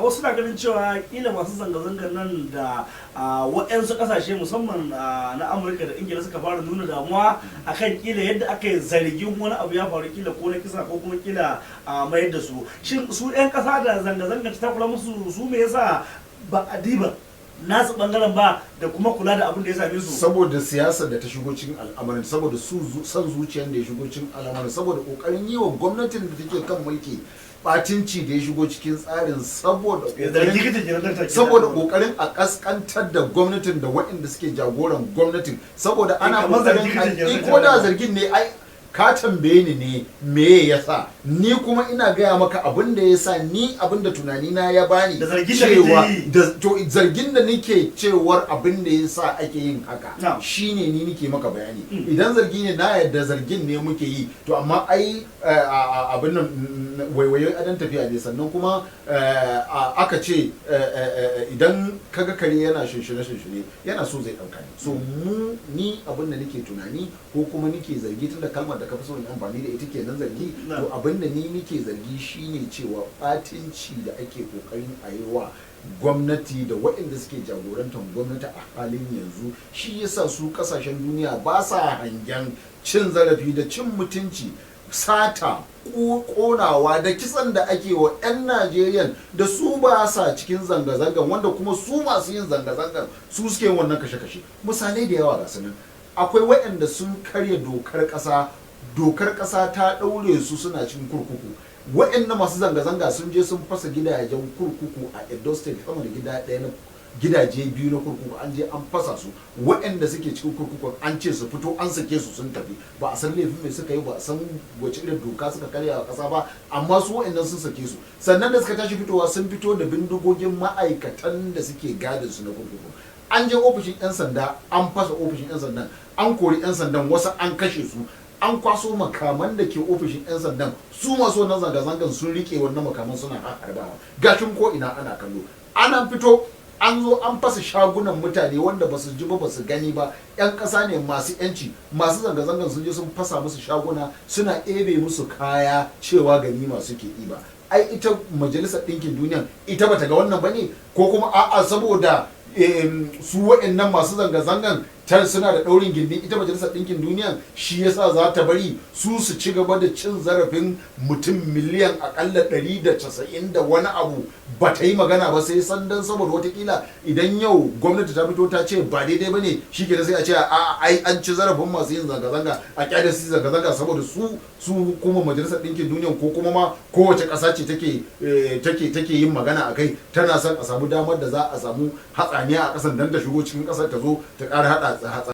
Wasu na ganin cewa kila masu zanga-zangar nan da waɗansu ƙasashe, musamman na Amurka da Ingila, suka fara nuna damuwa akan kila yadda aka yi zargin wani abu ya faru, kila ko na kisa ko kuma kila a mayar da su. Shin su 'yan ƙasa da zanga-zangar ta takura musu, su me yasa ba a diba nasu bangaren ba da kuma kula da abin da ya same su? Saboda siyasar da ta shigo cikin al'amarin, saboda su son zuciyar da ya shigo cikin al'amarin, saboda kokarin yi wa gwamnatin da take kan mulki batinci da ya shigo cikin tsarin, saboda Zargi kake kenan, dakta, kenan. Saboda kokarin a kaskantar da gwamnatin da waɗanda suke jagoran gwamnatin, saboda ana Kamar zargi kokarin kake kenan. Ko da zargin ne, ai ka tambaye ni ne me yasa, ni kuma ina gaya maka abin da yasa ni, abin da tunanina ya bani Da zargin da kake cewa yi. Da to zargin da nake cewar abin da yasa ake yin haka shine ni nake maka bayani. Idan zargi ne, na yadda zargin ne muke yi. To amma ai abin nan waiwaye adon tafiya ne. Sannan kuma aka ce idan kaga kare yana shinshine shinshine, yana so zai dauka ne. So mu ni abin da nake tunani ko kuma nake zargi, tunda kalmar da ka fi so in amfani da ita kenan, zargi. To abin da ni nake zargi shine cewa batinci da ake kokarin a yi wa gwamnati da waɗanda suke jagorantar gwamnati a halin yanzu, shi yasa su kasashen duniya ba sa hangen cin zarafi da cin mutunci, sata, konawa da kisan da ake wa 'yan Najeriya da su ba sa cikin zanga-zangan, wanda kuma su masu yin zanga-zangan su suke yin wannan kashe-kashe. Misalai da yawa ga su nan. Akwai waɗanda sun karya dokar ƙasa, dokar ƙasa ta ɗaure su, suna cikin kurkuku. Waɗanda masu zanga-zanga sun je sun fasa gidajen kurkuku a Edo State, sama da gida ɗaya na gidaje biyu na kurkuku an je an fasa su. Waɗanda suke cikin kurkukun an ce su fito, an sake su sun tafi. Ba a san laifin mai suka yi ba, a san wace irin doka suka karya a ƙasa ba, amma su waɗannan sun sake su. Sannan da suka tashi fitowa, sun fito da bindigogin ma'aikatan da suke gadin su na kurkuku. An je ofishin 'yan sanda an fasa ofishin 'yan sandan, an kori 'yan sandan, wasu an kashe su, an kwaso makaman da ke ofishin 'yan sandan. Su masu wannan zanga-zangan sun rike wannan makaman suna harbawa, gashin ko ina ana kallo. Ana fito an zo an fasa shagunan mutane wanda ba su ji ba, ba su gani ba, 'yan ƙasa ne masu 'yanci. Masu zanga-zangan sun je sun fasa musu shaguna, suna ebe musu kaya cewa ganima suke ɗiba. Ai ita Majalisar Ɗinkin Duniya ita bata ga wannan bane, ko kuma a'a, saboda su waɗannan masu zanga-zangan can suna da ɗaurin gindin ita Majalisar Ɗinkin Duniya, shi yasa za ta bari su su ci gaba da cin zarafin mutum miliyan akalla 190 da wani abu, ba ta yi magana ba, sai sandan saboda watakila idan yau gwamnati ta fito ta ce ba daidai ba ne, shi ke sai a ce a ai an ci zarafin masu yin zanga-zanga, a kyale su zanga-zanga, saboda su kuma Majalisar Ɗinkin Duniya ko kuma ma kowace ƙasa ce take yin magana a kai, tana son a samu damar da za a samu hatsaniya a ƙasan don ta shigo cikin ƙasar ta zo ta ƙara haɗa.